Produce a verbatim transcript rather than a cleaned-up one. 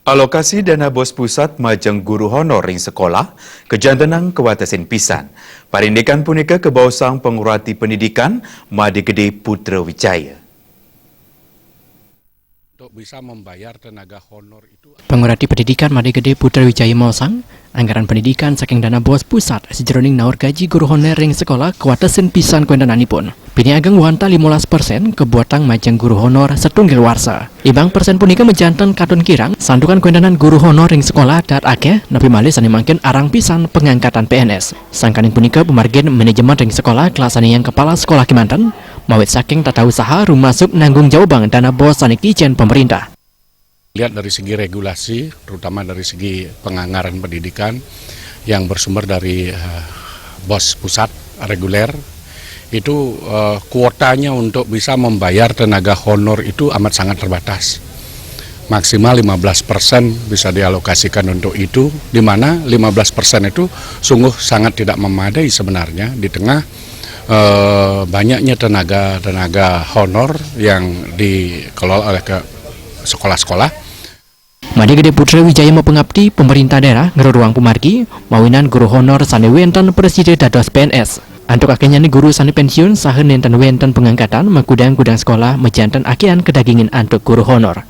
Alokasi dana bos pusat majeng guru honor ring sekolah kajantenang kawatesin pisan. Parindikan punika kabaosang pangurati pendidikan Madya Gede Putra Wijaya. Untuk bisa membayar tenaga honor itu. Pangurati pendidikan Madya Gede Putra Wijaya maosang, anggaran pendidikan saking dana bos pusat sajeroning naur gaji guru honor ring sekolah kawatesin pisan kawentenanipun. Pinih ageng wantah limolas persen kabuatang majeng guru honor satunggil warsa. Imang persen punika majanten katon kirang, santukan kawentenan guru honor ring sekolah dahat akeh, napi malih sane mangkin arang pisan pangangkatan P N S. Sangkaning punika pamargin manajemen ring sekolah kalaksanayang kepala sekolah kemanten, mawit saking tata usaha rumasuk nanggung jawabang dana bos sane kijen pemerintah. Lihat dari segi regulasi, terutama dari segi penganggaran pendidikan yang bersumber dari eh, bos pusat reguler, itu eh, kuotanya untuk bisa membayar tenaga honor itu amat sangat terbatas. Maksimal lima belas persen bisa dialokasikan untuk itu, di mana lima belas persen itu sungguh sangat tidak memadai sebenarnya di tengah eh, banyaknya tenaga-tenaga honor yang dikelola oleh ke sekolah-sekolah. Madya Gede Putra Wijaya mapangapti pemerintah daerah ngruruang pamargi mawinan guru honor sane wenten prasida dados P N S. Antuk akehnyane guru sane pensiun saha nenten wenten pangangkatan makudang-kudang sekolah majanten akehan kadagingin antuk guru honor.